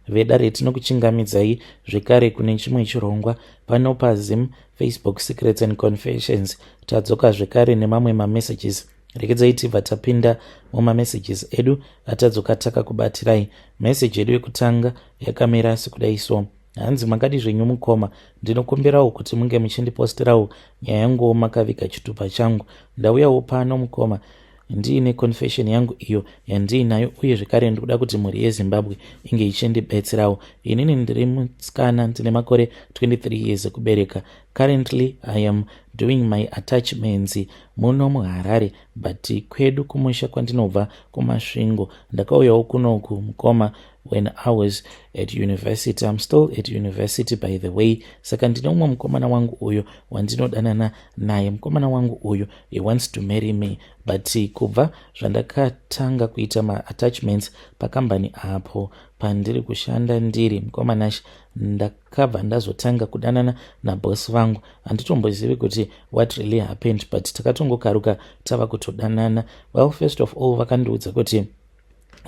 Vedare, tinokuchingamidzai zvekare kune chimwe chirongwa pano paZim Facebook Secrets and Confessions. Tadzoka zvekare nemamwe mamessages. Rekedzai tibva tapinda mumamessages edu atadzoka takakubatirai. Meseji yedu yekutanga yakamira sekudai so. Hanzi, "Makadi zvenyu mukoma? Ndinokumbirawo kuti munge muchindipostirawo nyaya yanguwo makaviga chitupa changu. Ndauyawo pano mukoma ndiine confession yangu iyo yandiinayo, uye zvekare ndikuda kuti mhuri yeZimbabwe inge ichindibetserawo. Inini ndiri musikana, ndine makore 23 years ekubereka. Currently I am doing my attachments muno muHarare, but kwedu kumusha kwandinobva kuMasvingo. Ndakauyawo kunoku mukoma when I was at university. I'm still at university, by the way. Saka ndine umwe mukomana wangu uyo wandinodanana naye. Mukomana wangu uyu, he wants to marry me, but kubva zvandakatanga kuita maattachments pakambani apo pandiri kushanda ndiri, mukoma Nash, ndakabva ndazotanga kudanana nabhosi vangu. Handitombozivi kuti what really happened, but takatongokaruka tava kutodanana. Well, first of all, vakandiudza kuti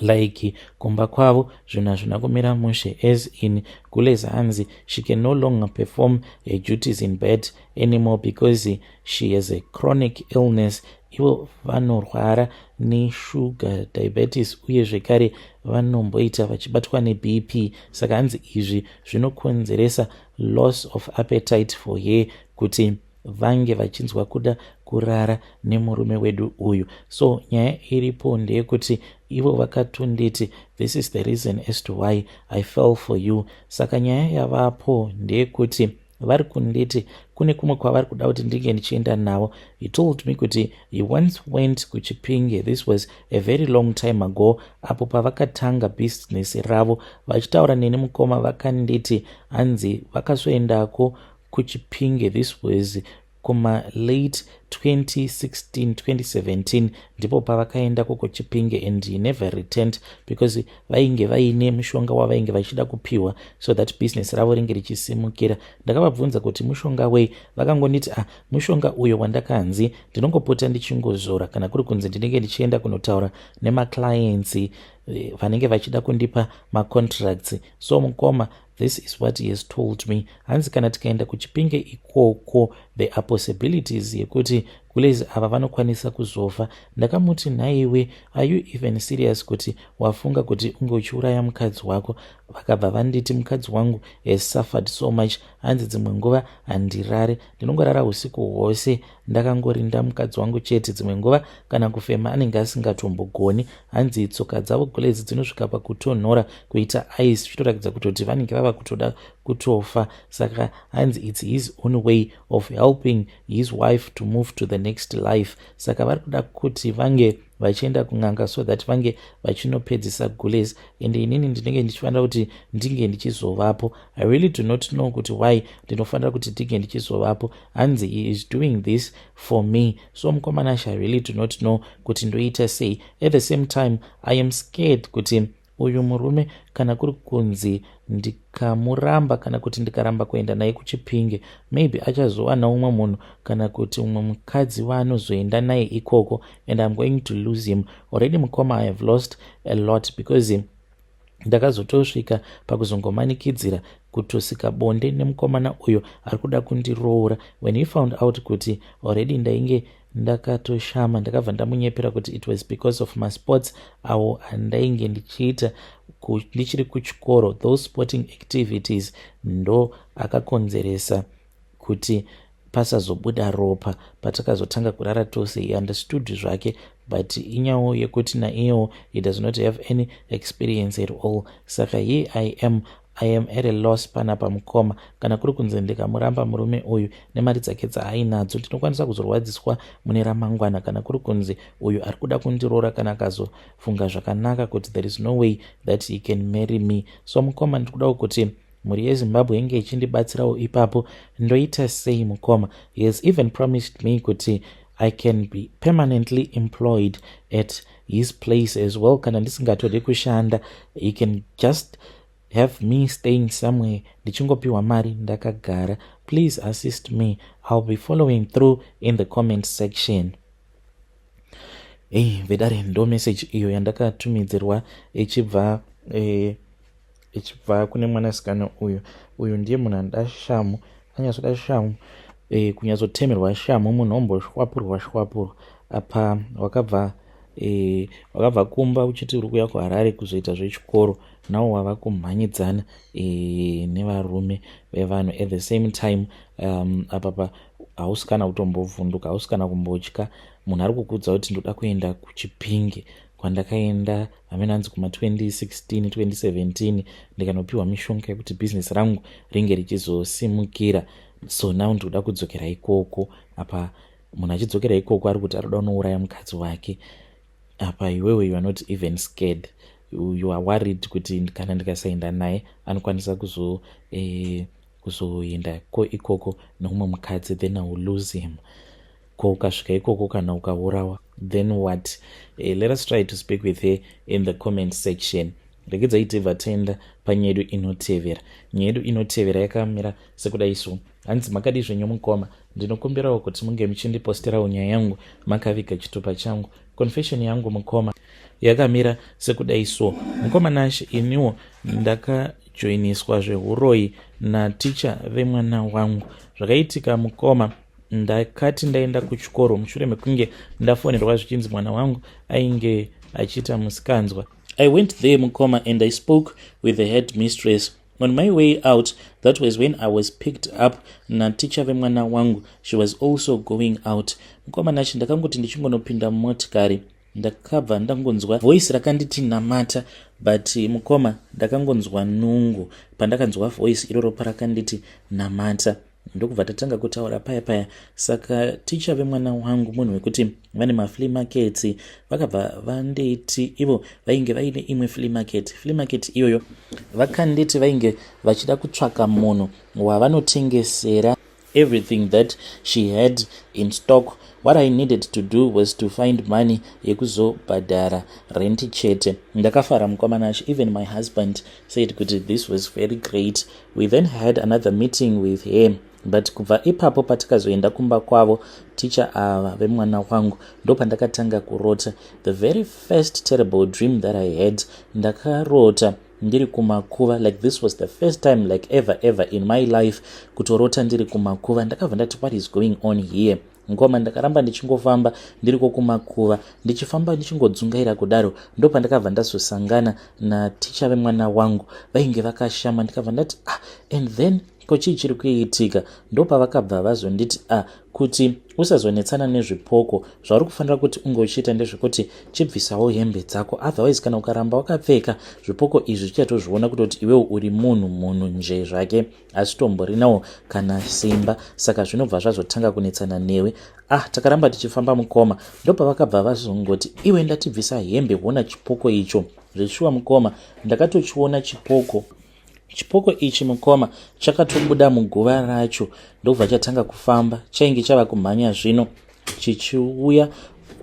like kumba kwavo zvinhu hazvina kumira mushe, as in gules, hanzi she can no longer perform her duties in bed anymore because she has a chronic illness. Ivo vanorwara neshuga diabetes, uye zvekare vanomboita vachibatwa neBP. Saka hanzi izvi zvinokonzeresa loss of appetite for her kuti vange vachinzwa kuda kurara nemurume wedu uyu. So nyaya iripo ndeyekuti ivo vakatonditi, 'This is the reason as to why I fell for you.' Saka nyaya yavapo ndeyekuti vari kunditi kune kumwe kwavari kuda kuti ndinge ndichienda navo. He told me kuti he once went kuChipinge. This was a very long time ago, apo pavakatanga bhizinesi ravo. Vachitaura neni mukoma, vakanditi hanzi vakazoendako kuChipinge. This was kuma-late 2016, 2017, ndipo pavakaendako kuChipinge, and he never returned because vainge vaine mushonga wavainge vachida kupiwa so that business ravo ringe richisimukira. Ndakavabvunza kuti mushonga wei. Vakangonditi, 'Ah, mushonga uyo wandakanzi ndinongopota ndichingozora kana kuri kunzi ndinenge ndichienda kunotaura nemaclients vanenge vachida kundipa macontracts.' So mukoma, this is what he has told me. Hanzi kana tikaenda kuChipinge ikoko, there are possibilities yekuti gulezi ava vanokwanisa kuzofa. Ndakamuti, 'Nhaiwe, are you even serious kuti wafunga kuti unge uchiuraya mukadzi wako?' Vakabva vanditi, 'Mukadzi wangu has suffered so much. Hanzi dzimwe nguva handirare, ndinongorara usiku hwose ndakangorinda mukadzi wangu chete. Dzimwe nguva kana kufema anenge asingatombogoni. Hanzi tsoka dzavo gulezi dzinosvika pakutonhora kuita ice, zvichitoratidza kutoti vanenge vava kutoda kutofa. Saka hanzi it's his own way of helping his wife to move to the next life. Saka vari kuda kuti vange vachienda kun'anga so that vange vachinopedzisa gules, and inini ndinenge ndichifanira kuti ndinge ndichizovapo. I really do not know kuti why ndinofanira kuti ndinge ndichizovapo. Hanzi he is doing this for me. So mukoma Nash, I really do not know kuti ndoita sei. At the same time, I am scared kuti uyu murume, kana kuri kunzi ndikamuramba kana kuti ndikaramba kuenda naye kuChipinge, maybe achazowana umwe munhu kana kuti umwe mukadzi waanozoenda naye ikoko, and I'm going to lose him. Already mukoma, I have lost a lot because ndakazotosvika pakuzongomanikidzira kutosika bonde nemukomana uyo ari kuda kundiroora. When he found out kuti already ndainge ndakatoshama, ndakabva ndamunyepera kuti it was because of masports awo andainge ndichiita ndichiri kuchikoro. Those sporting activities ndo akakonzeresa kuti pasazobuda ropa patakazotanga kurara tose. He understood zvake, but inyawo yekuti naiyewo he does not have any experience at all. Saka here I am at a loss panapa mukoma. Kana kuri kunzi ndikamuramba murume uyu nemari dzake dzaainadzo, ndinokwanisa kuzorwadziswa mune ramangwana. Kana kuri kunzi uyu ari kuda kundiroora, kana akazofunga zvakanaka kuti there is no way that he can marry me. So mukoma, ndiri kudawo kuti mhuri yeZimbabwe inge ichindibatsirawo ipapo. Ndoita sei mukoma? He has even promised me kuti I can be permanently employed at his place as well. Kana ndisingatodi kushanda, he can just have me staying somewhere ndichingopiwa mari ndakagara. Please assist me. I'll be following through in the comment section." Ei vedare, ndo message iyo yandakatumidzirwa ichibva Ichibva kune mwanasikana uyu. Uyu ndiye munhu anoda shamhu, anyatsoda shamhu, kunyatsotemerwa shamhu, munhu omboshwapurwa shwapurwa. Apa wakabva kumba uchiti uri kuuya kuHarare kuzoita zvechikoro, nawo wava kumhanyidzana nevarume vevanhu at the same time. Apapa hausi kana kutombovhunduka, hausi kana kumbotya. Munhu ari kukudza kuti ndoda kuenda kuChipinge kwandakaenda hamene hanzi kuma2016 2017, ndikanopiwa mishonga yekuti bhizinesi rangu ringe richizosimukira, so now ndikuda kudzokera ikoko. Apa munhu achidzokera ikoko ari kuti ari kuda kunouraya mukadzi wake. Apa iwewe you are not even scared, you are worried kuti kana ndikasaenda naye anokwanisa kuzoenda ko ikoko neumwe mukadzi, then I will lose him. Ko ukasvika ikoko, kana ukaurawa, then what? Let us try to speak with her in the comment section. Regedzai tibva taenda panyaya yedu inotevera. Nyaya yedu inotevera yakamira sekudai so. Hanzi, "Makadi zvenyu mukoma? Ndinokumbirawo kuti munge muchindiposterawo nyaya yangu makaviga chitupa changu. Confession yangu mukoma yakamira sekudai so. Mukoma Nashe, iniwo ndakajoiniswa zveuroyi naticha vemwana wangu. Zvakaitika mukoma, ndakati ndaenda kuchikoro mushure mekunge ndafonerwa zvichinzi mwana wangu ainge achiita musikanzwa. I went there mukoma, and I spoke with the head mistress. On my way out, that was when I was picked up naticha vemwana wangu. She was also going out. Mukoma Nashe, ndakangoti ndichingonopinda mumotikari, ndakabva ndangonzwa voice rakanditi namata. But mukoma, ndakangonzwa nungu pandakanzwa voice iroro parakanditi namata. Ndokubva tatanga kutaura paya paya. Saka ticha vemwana wangu munhu wekuti vane maflea markets. Vakabva vanditi ivo vainge vaine imwe flea market. Flea market iyoyo vakanditi vainge vachida kutsvaka munhu wavanotengesera everything that she had in stock. What I needed to do was to find money yekuzobhadhara rent chete. Ndakafara mukoma Nashe. Even my husband said kuti this was very great. We then had another meeting with him, but kubva ipapo patikazoenda kumba kwavo ticha ava vemwana wangu, ndo pandakatanga kurota. The very first terrible dream that I had, ndakarota ndiri kumakuva. Like, this was the first time, like, ever ever in my life kutorota ndiri kumakuva. Ndakabva ndati, 'What is going on here?' Ngoma, ndakaramba ndichingofamba ndiriko kumakuva, ndichifamba ndichingodzungaira kudaro, ndo pandakabva ndazosangana naticha vemwana wangu, vainge vakashama. Ndikabva ndati, 'Ah, and then ko chii chiri kuitika?' Ndo pavakabva vazonditi, 'Ah, kuti usazonetsana nezvipoko, zvauri kufanira kuti unge uchiita ndezvekuti chibvisawo hembe dzako. Otherwise kana ukaramba wakapfeka, zvipoko izvi zvichatozviona kutoti iwewo uri munhu munhu nje zvake, asi tomborinawo kana simba, saka zvinobva zvazotanga kunetsana newe.' Ah, takaramba tichifamba mukoma, ndopavakabva vazongoti, 'Iwe, ndatibvisa hembe, hona chipoko icho.' Zveshuwa mukoma, ndakatochiona chipoko. Chipoko ichi mukoma chakatobuda muguva racho, ndokubva chatanga kufamba. Chainge chava kumhanya zvino chichiuya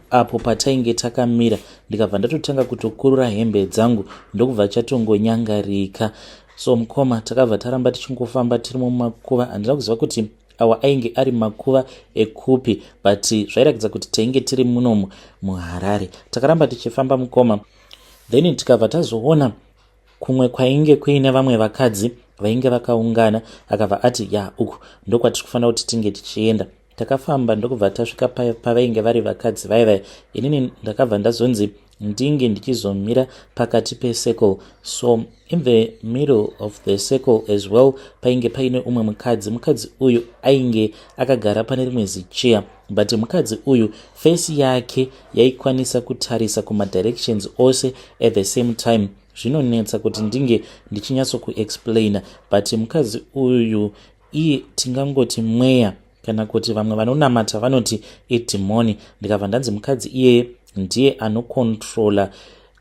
apo patainge takamira. Ndikabva ndatotanga kutokurura hembe dzangu, ndokubva chatongonyangarika. So mukoma, takabva taramba tichingofamba tiri mumakuva. Handina kuziva kuti awa ainge ari makuva ekupi, but zvairatidza kuti tainge tiri munomu muHarare. Takaramba tichifamba mukoma, then tikabva tazoona kumwe kwainge kuine vamwe vakadzi vainge vakaungana. Akabva ati, 'Ya, uku ndokwatiri kufanira kuti tinge tichienda.' Takafamba, ndokubva tasvika pavainge vari vakadzi vaivai. Inini ndakabva ndazonzi ndinge ndichizomira pakati pecircle. So in the middle of the circle as well painge paine umwe mukadzi. Mukadzi uyu ainge akagara pane rimwe zicheya, but mukadzi uyu face yake yaikwanisa kutarisa kumadirections ose at the same time. Zvinonetsa kuti ndinge ndichinyatsokuexplaina, but mukadzi uyu iye tingangoti mweya, kana kuti vamwe vanonamata vanoti idhimoni. Ndikabva ndanzi mukadzi iyeye ndiye anocontrola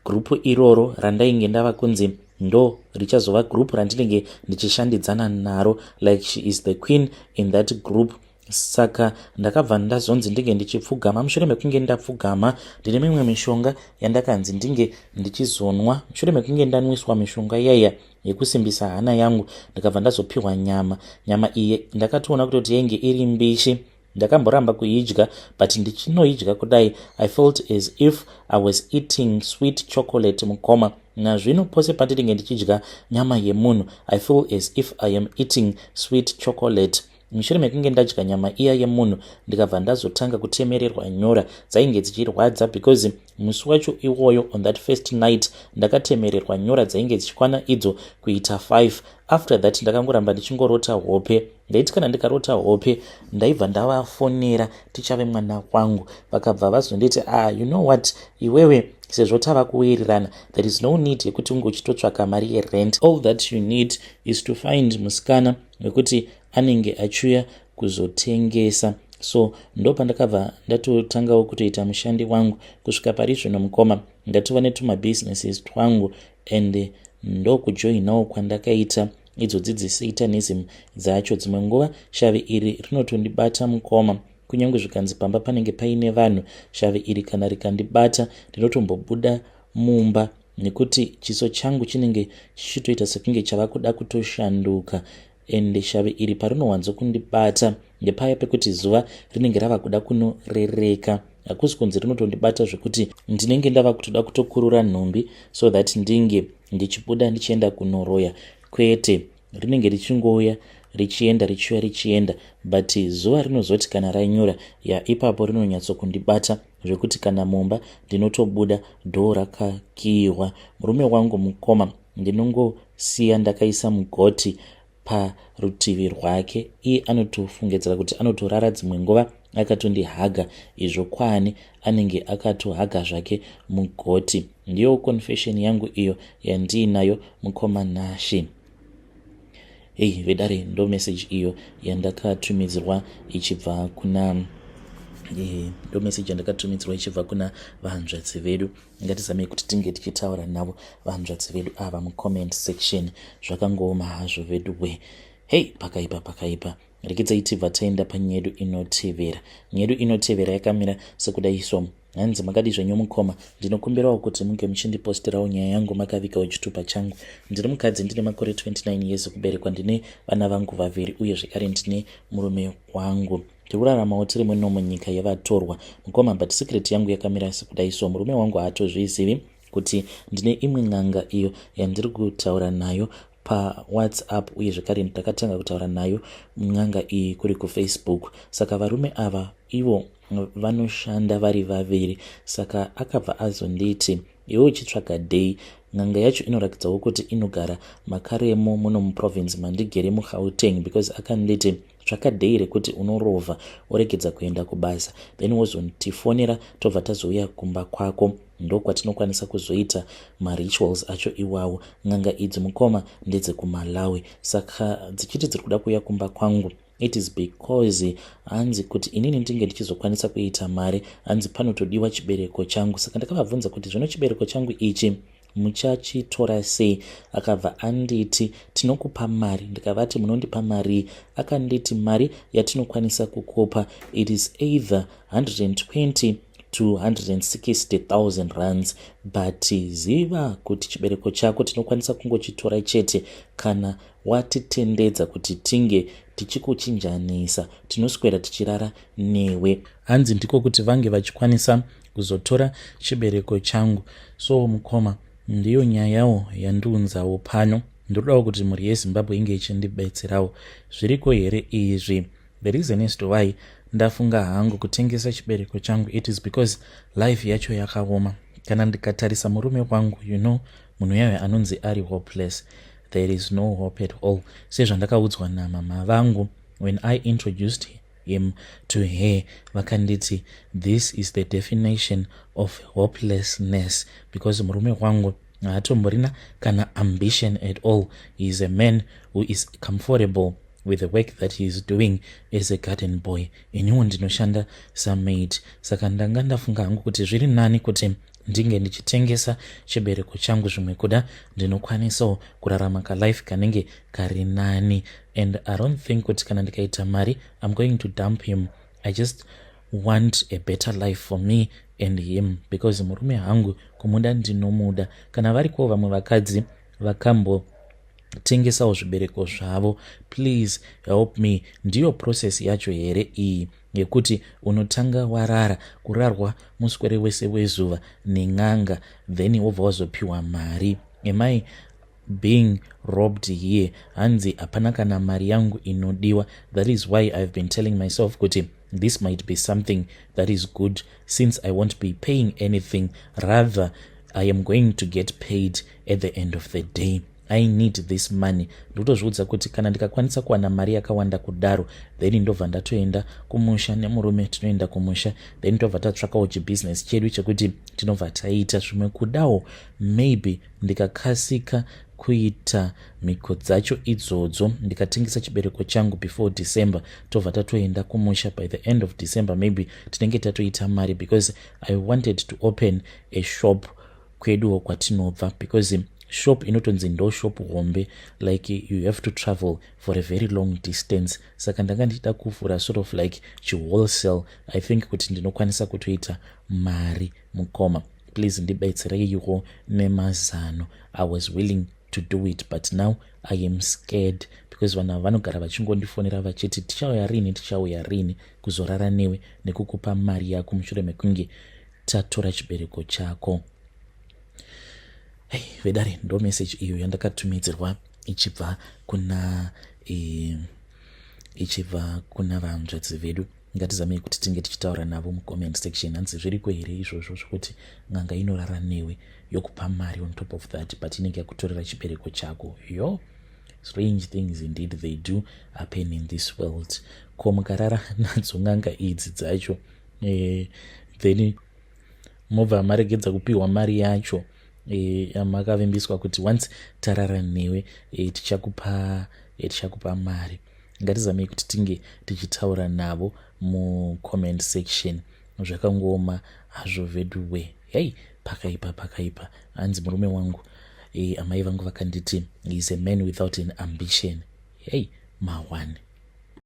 gurupu iroro randainge ndava kunzi ndo richazova gurupu randinenge ndichishandidzana naro, like she is the queen in that group. Saka ndakabva ndazonzi ndinge ndichipfugama. Mushure mekunge ndapfugama, ndine mimwe mishonga yandakanzi ndinge ndichizonwa. Mushure mekunge ndanwiswa mishonga iyaiya yekusimbisa hana yangu, ndikabva ndazopiwa nyama. Nyama iyi ndakatoona kutoti yainge iri mbishi. Ndakamboramba kuidya, but ndichinoidya kudai, I felt as if I was eating sweet chocolate mukoma. Nazvino pose pandinenge ndichidya nyama yemunhu, I feel as if I am eating sweet chocolate. Mushure mekunge ndadya nyama iya yemunhu, ndikabva ndazotanga kutemererwa nyora dzainge dzichirwadza, because musi wacho iwoyo, on that first night, ndakatemererwa nyora dzainge dzichikwana idzo kuita 5. After that ndakangoramba ndichingorota hope. Ndaiti kana ndikarota hope, ndaibva ndavafonera tichave mwana wangu. Vakabva vazonditi, "Ah, you know what, iwewe, sezvo tava kuwirirana, there is no need yekuti unge uchitotsvaka mari yerent. All that you need is to find musikana wekuti anenge achiuya kuzotengesa." So ndopandakabva ndatotangawo kutoita mushandi wangu. Kusvika pari zvino, mukoma, ndatova netumabusinesses twangu and ndokujoinawo kwandakaita idzodzi dzesatanism dzacho. Dzimwe nguva shavi iri rinotondibata, mukoma, kunyange zvikanzi pamba panenge paine vanhu. Shavi iri kana rikandibata, ndinotombobuda mumba nekuti chiso changu chinenge chichitoita sekunge chava kuda kutoshanduka. Ende shavi iri parinowanzokundibata ndepaya pekuti zuva rinenge rava kuda kunorereka. Hakusi kunzi rinotondibata zvekuti ndinenge ndava kutoda kutokurura nhumbi so that ndinge ndichibuda ndichienda kunoroya, kwete. Rinenge richingouya richienda, richiuya richienda, but zuva rinozoti kana ranyura ya, ipapo rinonyatsokundibata zvekuti kana mumba ndinotobuda dhoo rakakiyiwa. Murume wangu, mukoma, ndinongosiya ndakaisa mugoti parutivi rwake. Iye anotofungidzira kuti anotorara dzimwe nguva akatondihaga, izvo kwani anenge akatohaga zvake mugoti. Ndiyo confession yangu iyo yandiinayo, mukoma Nashe. Hei vedare, ndo message iyo yandakatumidzirwa ichibva kuna ndo message yandakatumidzirwa ichibva kuna vahanzvadzi vedu. Ngatizamei kuti tinge tichitaura navo vahanzvadzi vedu ava mucomment section. Zvakangooma hazvo vedu we. Hei, pakaipa, pakaipa. Rekedzai tibva taenda panyaya yedu inotevera. Nyaya yedu inotevera yakamira sekudai so. Hanzi, "Makadi zvenyu mukoma? Ndinokumbirawo kuti munge muchindipostirawo nyaya yangu makavikawo chitupa changu. Ndiri mukadzi, ndine makore 29 years ekuberekwa. Ndine vana vangu vaviri uye zvekare ndine murume wangu. Tiri kuraramawo tiri muno munyika yevatorwa, mukoma, but secret yangu yakamira sekudai so. Murume wangu haatozvizivi kuti ndine imwe n'anga iyo yandiri kutaura nayo paWhatsApp, uye zvekare ndakatanga kutaura nayo n'anga iyi kuri kuFacebook. Saka varume ava ivo vanoshanda vari vaviri. Saka akabva azonditi, 'Iwe uchitsvaga day.' N'anga yacho inoratidzawo kuti inogara makaremo muno muprovince mandigere muGauteng, because akanditi, 'Tsvaka day rekuti unorovha uregedza kuenda kubasa, then wozotifonera, tobva tazouya kumba kwako, ndokwatinokwanisa kuzoita marituals acho iwawo.' N'anga idzi, mukoma, ndedzekumalawi. Saka dzichiti dziri kuda kuuya kumba kwangu, it is because hanzi kuti inini ndinge ndichizokwanisa kuita mari, hanzi panotodiwa chibereko changu. Saka ndakavabvunza kuti zvino chibereko changu ichi muchachitora sei? Akabva anditi, 'Tinokupa mari.' Ndikavati, 'Munondipa mari?' Akanditi, 'Mari yatinokwanisa kukupa, it is either 120 to 160 000 rands, but ziva kuti chibereko chako tinokwanisa kungochitora chete kana watitendedza kuti tinge tichikuchinjanisa, tinoswera tichirara newe.' Hanzi ndiko kuti vange vachikwanisa kuzotora chibereko changu. So mukoma, ndiyo nyayawo yandiunzawo pano. Ndinodawo kuti mhuri yeZimbabwe inge ichindibetserawo. Zviriko here izvi? The reason is to why ndafunga hangu kutengesa chibereko changu, it is because life yacho yakaoma. Kana ndikatarisa murume wangu, munhu yayo anonzi ari hopeless. There is no hope at all, sezvandakaudzwa namama vangu when I introduced him to her. Vakanditi this is the definition of hopelessness, because murume wangu haatomborina kana ambition at all. He is a man who is comfortable with the work that he is doing as a garden boy. Iniwo ndinoshanda samaid. Saka ndanga ndafunga hangu kuti zviri nani kuti ndinge ndichitengesa chibereko changu. Zvimwe kuda ndinokwanisawo kurarama kalife kanenge kari nani. And I don't think kuti kana ndikaita mari, I'm going to dump him. I just want a better life for me and him, because murume hangu kumuda ndinomuda. Kana varikowo vamwe vakadzi vakambotengesawo zvibereko zvavo, please help me. Ndiyo process yacho here iyi? Yekuti unotanga warara, kurarwa muswere wese wezuva nen'anga, then wobva wazopiwa mari. Am I being robbed here? Hanzi hapana kana mari yangu inodiwa. That is why I've been telling myself kuti this might be something that is good, since I won't be paying anything, rather I am going to get paid at the end of the day. I need this money. Ndikutozviudza kuti kana ndikakwanisa kuwana mari yakawanda kudaro, then ndobva ndatoenda kumusha nemurume. Tinoenda kumusha, then tobva tatsvakawo chibhizinesi chedu chekuti tinobva taita zvimwe. Kudawo maybe ndikakasika kuita mhiko dzacho idzodzo, ndikatengesa chibereko changu before December, tobva tatoenda kumusha by the end of December, maybe tinenge tatoita mari, because I wanted to open a shop kweduwo kwatinobva, because shop inotonzi ndo shop hombe, like you have to travel for a very long distance. Saka ndanga ndichida kuvhura sort of like chiwholesale. I think kuti ndinokwanisa kutoita mari. Mukoma, please ndibetsereiwo nemazano. I was willing to do it, but now I am scared because vanhu ava vanogara vachingondifonera vachiti, "Tichauya rini? Tichauya rini kuzorara newe nekukupa mari yako mushure mekunge tatora chibereko chako?" Hey, vedare, ndo message iyo yandakatumidzirwa ichibva kuna vanzvadzi vedu. Ngatizamei kuti tinge tichitaura navo mucomment section. Hanzi zviriko here izvozvo zvokuti n'anga inorara newe, yokupa mari on top of that, but inenge yakutorera chibereko chako? Yo, strange things indeed, they do happen in this world. Ko mukarara nadzo n'anga idzi dzacho, then mobva maregedza kupiwa mari yacho yamakavimbiswa kuti once tarara newe, tichakupa mari? Ngatizamei kuti tinge tichitaura navo mucomment section. Zvakangooma hazvo veduwe. Hei, pakaipa, pakaipa. Hanzi murume wangu, amai vangu vakanditi is a man without an ambition. Hei, ma1.